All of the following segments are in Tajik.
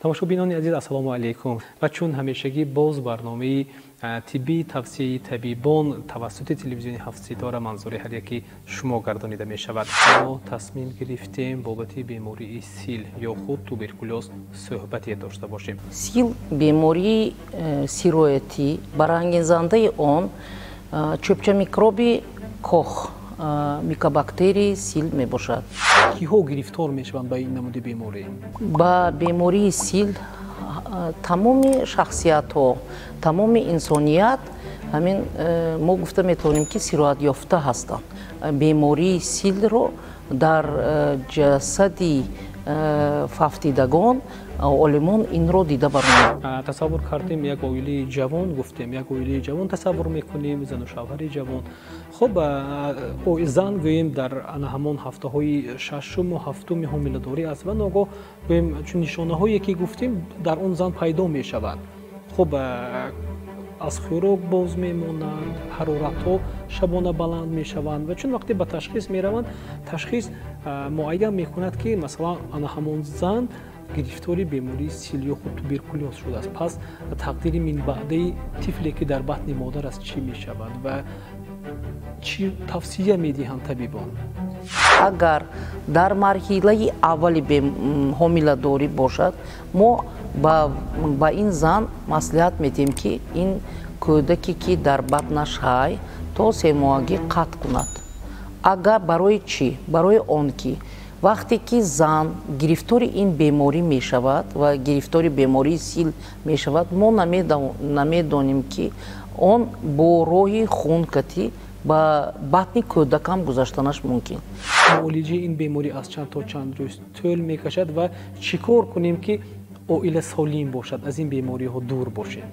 Тамошобинони азиз, ассалому алайкум. Ва чун ҳамешагӣ боз барномаи тиббии тавсияи табибон тавассути телевизиони Ҳафтситора манзури ҳар яки шумо гардонида мешавад. Мо тасмим гирифтем бобати бемории сил ё худ туберкулёз суҳбате дошта бошем. Сил бемории сироятӣ, барангезандаи он чӯбча микроби Кох, микобактерии сил мебошад. Киҳо гирифтор мешаванд ба ин намуди беморӣ? Ба бемории сил тамоми шахсиятҳо, тамоми инсоният, ҳамин мо гуфта метавонем, ки сироятёфта ҳастанд. Бемории силро дар ҷасади фавтидагон олимон инро дида баромад. Тасаввур кардем, як оилаи ҷавон, гуфтем, як оилаи ҷавон тасаввур мекунем, зану шавҳари ҷавон. Хуб, зан, гӯем, дар ана ҳамон ҳафтаҳои шашуму ҳафтуми ҳомиладорӣ аст ва ногоҳ, гӯем, чун нишонаҳое ки гуфтем, дар он зан пайдо мешавад. Хуб, аз хӯрок боз мемонанд, ҳароратҳо шабона баланд мешаванд ва чун вақте ба ташхис мераванд, ташхис муайян мекунад, ки масалан ана ҳамон зан гирифтори бемории сил ё худ туберкулёз шудааст. Пас тақдири минбаъдаи тифле, ки дар батни модар аст, чӣ мешавад ва чӣ тавсия медиҳанд табибон? Агар дар марҳилаи аввали ҳомиладорӣ бошад, мо ба ин зан маслиҳат медиҳем, ки ин кӯдаке, ки дар батнаш ҳай, то 3 моҳагӣ қатъ кунад. Агар барои чӣ? Барои он ки вақте ки зан гирифтори ин беморӣ мешавад ва гирифтори бемории сил мешавад, мо намедонем, ки он бо роҳи хун катӣ ба батни кӯдакам гузаштанаш мумкин. Муолиҷаи ин беморӣ аз чанд то чанд рӯз тӯл мекашад ва чӣ кор кунем, ки оила солим бошад, аз ин бемориҳо дур бошем?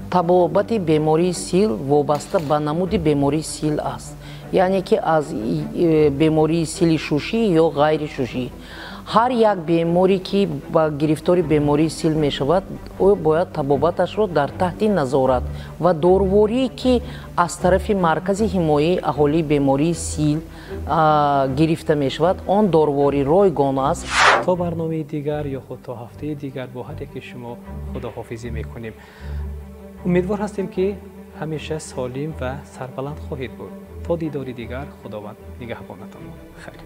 Табобати бемории сил вобаста ба намуди бемории сил аст, яъне ки аз бемории сили шушӣ ё ғайри шушӣ. Ҳар як беморе, ки ба гирифтори бемории сил мешавад, ӯ бояд табобаташро дар таҳти назорат ва доруворие, ки аз тарафи Маркази ҳимояи аҳолии бемории сил гирифта мешавад, он доруворӣ ройгон аст. То барномаи дигар ё худ то ҳафтаи дигар бо ҳар яки шумо худоҳофизӣ мекунем. Умедвор ҳастем, ки ҳамеша солим ва сарбаланд хоҳед буд. То дидори дигар, Худованд нигаҳбонатон. Хайр.